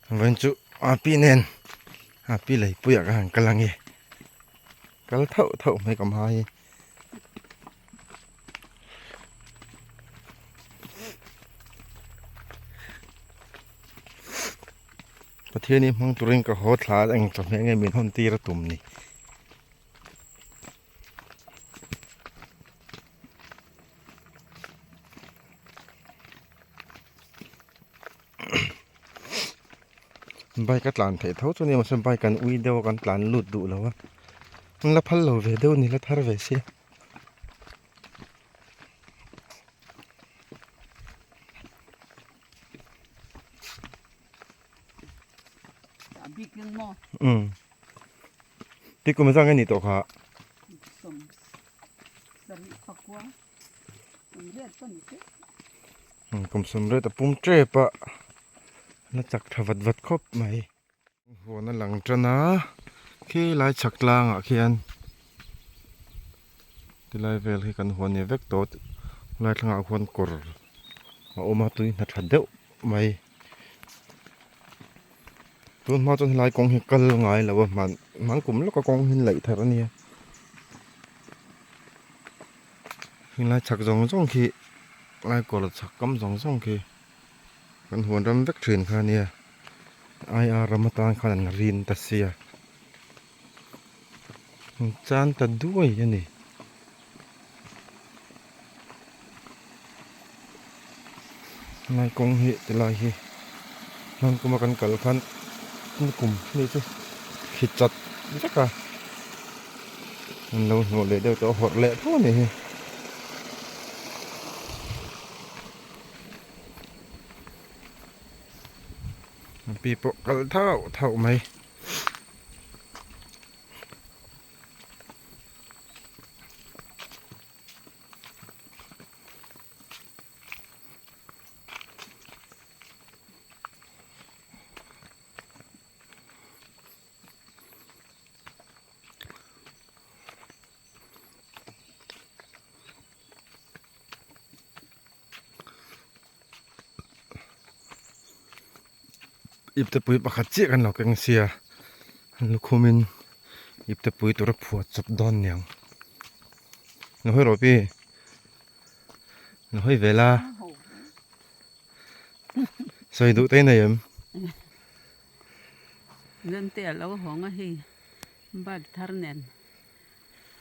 Vawiin chu api nen api leipuiah ka han kal ange kal thauh thauh mai ka hma hi. Pathian hi hmang turin ka haw thla a eng chawhmeh nge min hawn tir a tum ni. Bike a tlan theih tho chu a ni mahse bike an ui deuh a kan tlan lut duh lo a an la phal lo ve deuh a ni la thar ve sia. Umm Tikum zang a ni tawh kha. Kum sawmriat a pum tep a la chak tha vat vat khawp mai. Huan a lang tan a khi lai chhak tlangah khian tilai vel hi kan huan ni vek tawh lai thlangah khuan kawr a awm a tui hna tha deuh mai. Tun hma chuan helai kawng hi kal ngai lo a hman hman kum lawka kawng hi laih thar a nia helai chhak zawng zawng khi lai kawr chhak kam zawng zawng khi kan huan ram vek thin kha a nia ai a ram atan khan an rin ta sia chan ta duai a ni. Helai kawng hi tilai hi hman kuma kan kal khan kum ni chu khi chat vek a an lo hnawh leh deuh tawh a hawrh leh tho a nih hi. Pi pawh kal thauh thauh mai. Iptepui pakhat chiah kan lo keng sia lukhumin iptepui tura phuah chawp dawn niang lo hawi rawh pi lo hawi vel a sawi duh te nei em Zante a lo hawng a hei bike thar nen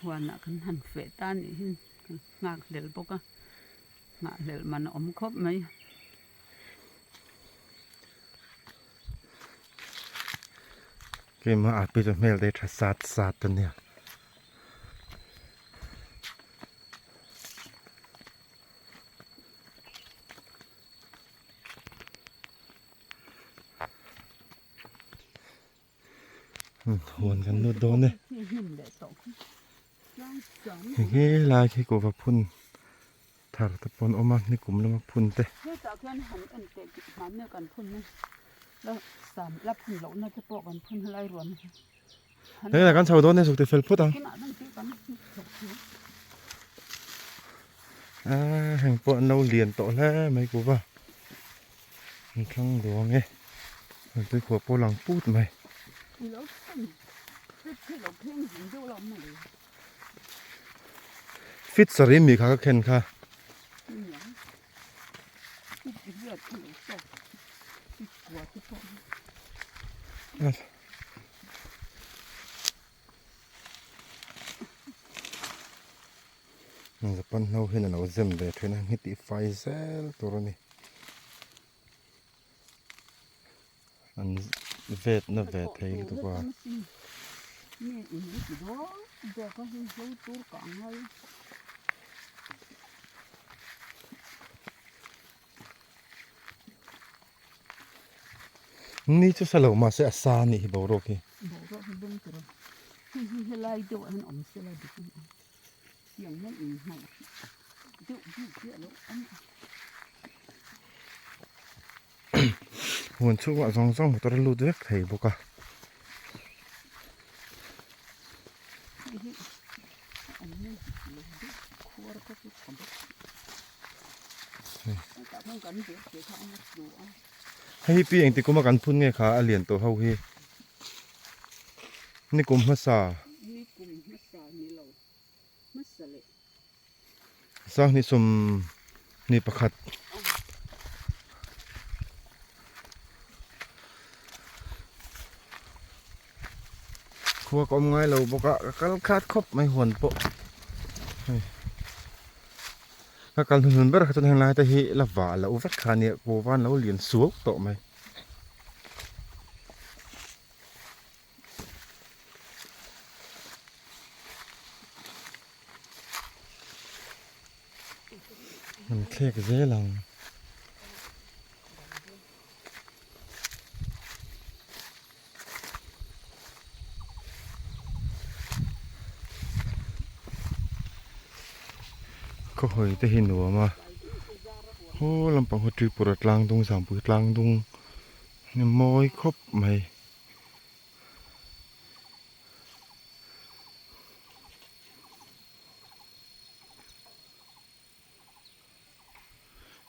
huanah kan han feh ta a nih hi nghak hlel bawk a nghah hlelh man a awm khawp mai. Keimah a pi chu hmel te tha sat sat a nia. Huan kan lut dawn e. He lai khi kuhva phun thar te pawh an awm a ni kum lama phun te. Hetah khian han en teh tih hmanna kan phun a la sam la phun lohna te pawh kan phun helai ruam hi. Hei kan chho dawn e zuk ti fel phawt ang. A heng pawh an lo lian tawh hle mai kuhva. An thlang duang e. Tui khuah pawh lang put mai. Fit saree mi kha ka khen kha. Japan ho hian a lo zem ve thin a ni tih fai zel tur a ni. An vet na ve thei lutuk a. Ni chu sa lo mahse a sa a nih hi boruak hi. Huan chhungah zawng zawng motor a lut vek thei bawk a. Hei hi pi engti kuma kan phun nge kha a lian tawh ho hi. Nikum hmasa. Nikum hmasa ni lo. Hmasa leh. Sanghnih 21. Khua ka awm ngai lo bawk a, ka kal khat khawp mai huan pawh. Hei ka kal hnuhnun ber kha chuan heng lai te hi la vah loh vek kha a nia, kuhva an lo lian suau tawh mai. An thlek zel ang. Khawhawi te hi nuam a haw lampang hi Tripura tlang dung Zampui tlang dung a mawi khawp mai.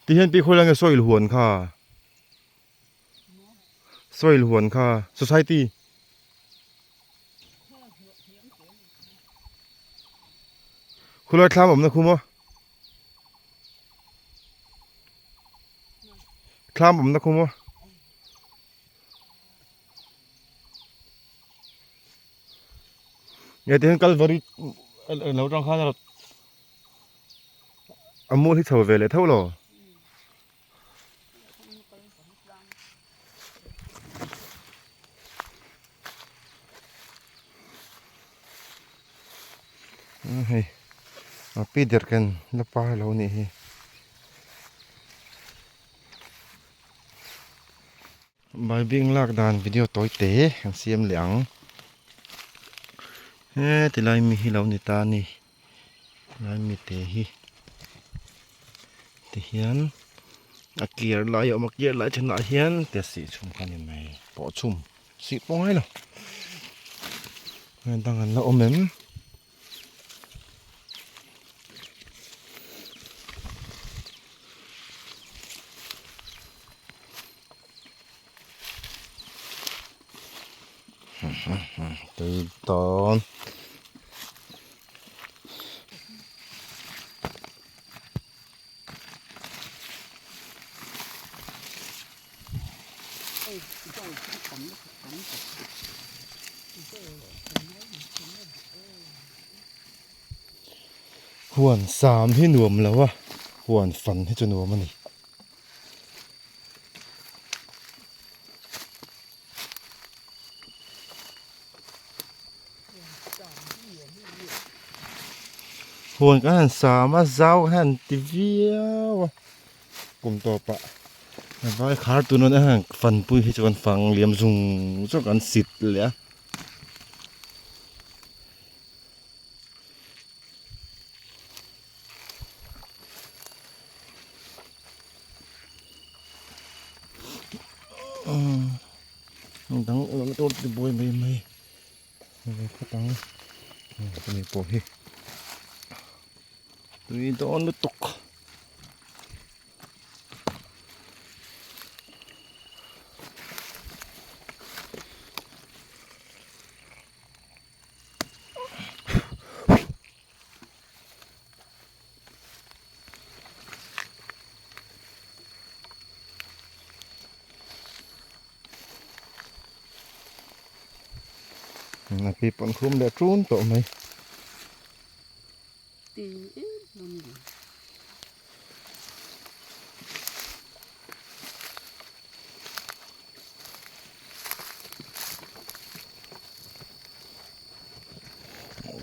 Ti hian pi khawi lai nge soil huan kha soil huan kha society khulai thlam awmna khu maw thlam awmna khu maw. Nge tihian Kalvari lo tang khan a mual hi chho ve leh tho lo. Hei a pi der ken la par lo nih hi. Baibing lak dan video tawi te kan siam leh ang. He tilai mi hi lo ni ta a ni. Tilai mi te hi tihian a clear lai a awm a clear lai thenah hian te sih chhum kha a ni mai pawh chhum sih pawh ngai lo. Heng dang an la awm em? Tui dawn. Huan sam hi nuam lo a, huan fan hi chu nuam a ni. Huan kan han sam a, zau kan han ti viau a, kum tawpah vai khar tun a heng fanpui hi chu kan fang liam zung zung kan sit leh a. Dang awm tur ti buai mai mai ve phawt ang hemi pawh hi tui dawn lutuk. A pi pawn khum leh ṭun tawh mai.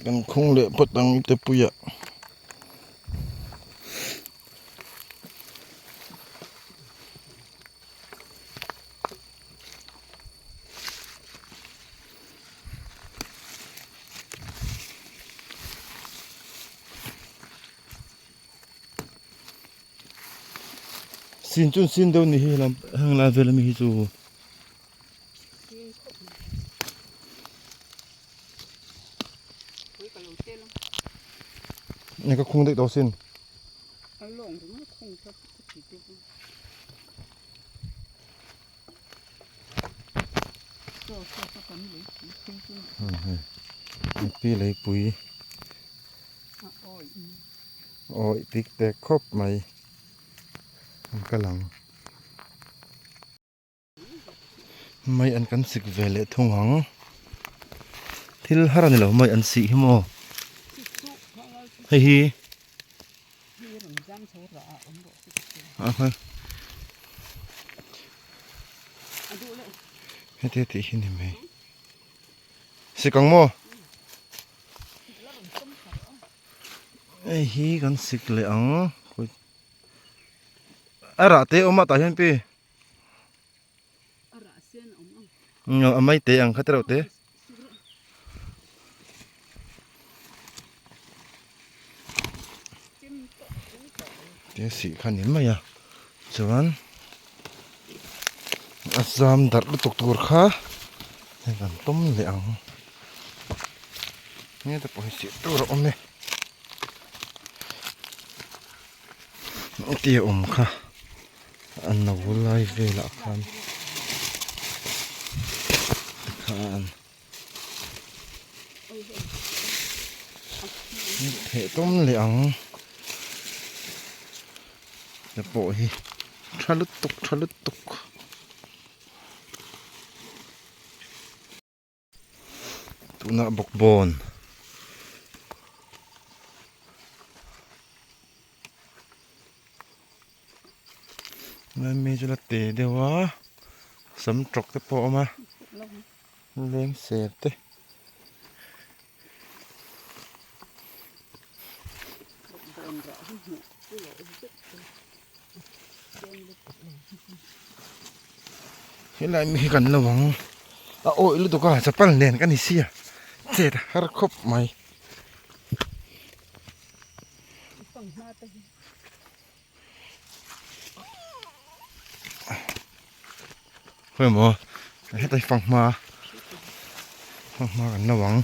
Kan khung leh phawt ang te puiah. Sin chu sin deuh ni hi helam heng lai vel ami hi chu. Nge ka khung daih tawh sin. Pi leipui awi pik tek khawp mai an kal ang. Mai an kan sik ve leh thung ang. Thil har a ni lo mai an sih hi maw. Hei hi. Heti tih hi ni mai. Sik ang maw? Hei hi kan sik leh ang. A rah te awm a tah hian pi. A mai te ang kha tereuh te. Te sih kha ni mai a chuan a zam darh lutuk tur kha hei kan tum leh ang heta pawh hi sih tur a awm e tia awm kha a no lai velah khan tikhan. Theh tum leh ang te pawh hi tha lutuk tha lutuk tunah bawkbawn. Lai mi chu la te deuh a sam tawk te pawh a awm a. Leng ser te. Helai mi hi kan lo ang a awih lutuk a chapal nen ka ni sia chet a har khawp mai. Khawi maw heta hi fanghma fanghma kan lo ang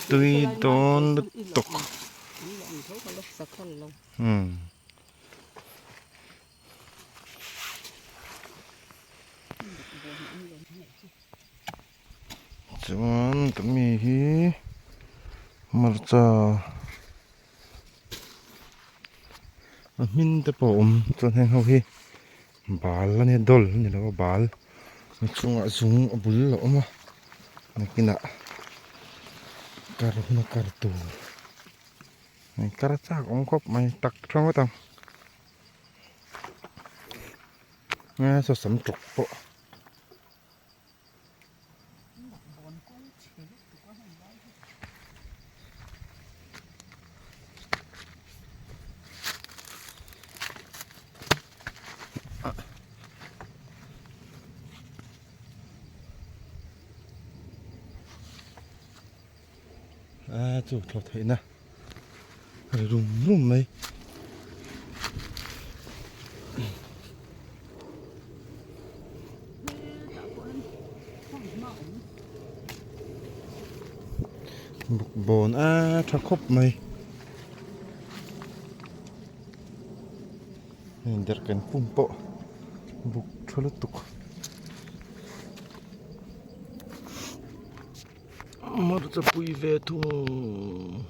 tui dawn lutuk umm chuan ka mi hi hmarcha. A hmin te pawh a awm chuan heng ho hi bal a nia dawl a ni lo a bal a chungah zung a bul a awm a nakinah kar hun a kar tur hei kar a chak awm khawp mai tak tha ngawt ang nge saw sam tawk pawh. A chu thlawh theihna a ri rum rum mai. Bawkbawn a tha khawp mai heng derhken pum pawh buk tha lutuk. Hmarcha pui ve thung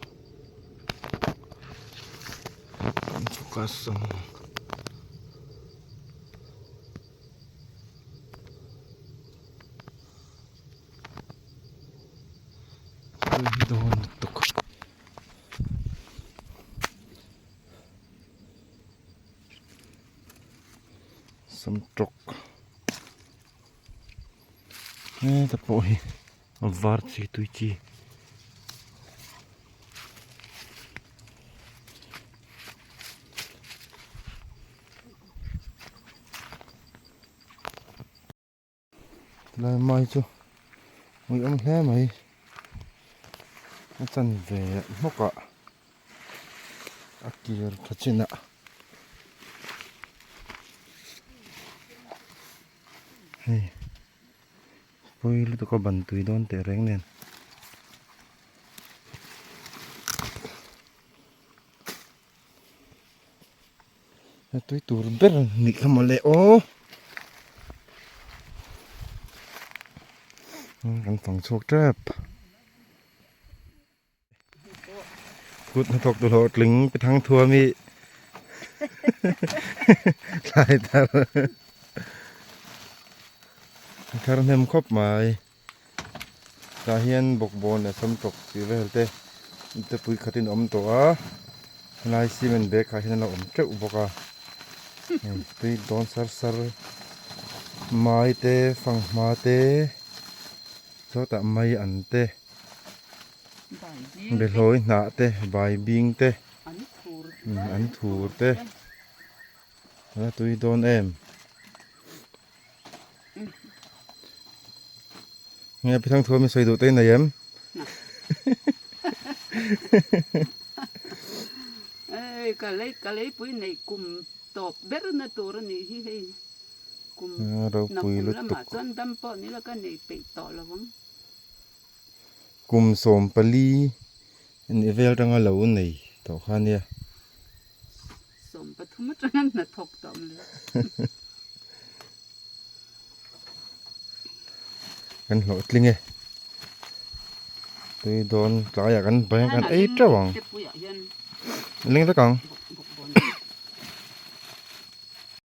kan focus ang. Pui dawn lutuk. Samtawk. Heta pawh hi a var chi tui chi. Tilai mai chu ui awm hle mai a chanve hmawk ah a kir tha chin ah. Hei pawi lutuk a ban tui dawn teh reng nen. A tui tur ber nih kha mawle aw. Kan fang chhuak tep. Kut hnathawk tu hlawhtling pi thang thuam hi thlai thar a thar hnem khawp mai. Tah hian bawkbawn leh samtawk tih vel te te pui khatin a awm tawh a helai cement bag ah hian a lo awm teuh bawk a hei tui dawn sar sar mai te fanghma te sawtah mai an te. Behlawi hnah te bai bing te an thur te a tui dawn em nge pi thangthuam i sawi duh te i nei em ei ka lei ka leipui neih kum tawp ber na tur a nih hi hei kum ropui lutuk lamah chuan dam pawh ni la ka nei peih tawh lo ang. Kum 14 ni vel atanga lo nei tawh kha nia. 13 atanga hna thawk tawh ang le. Kan hlawhtling e. Tui dawn tlaiah kan bank kan ei teuh ang. Ling vek ang.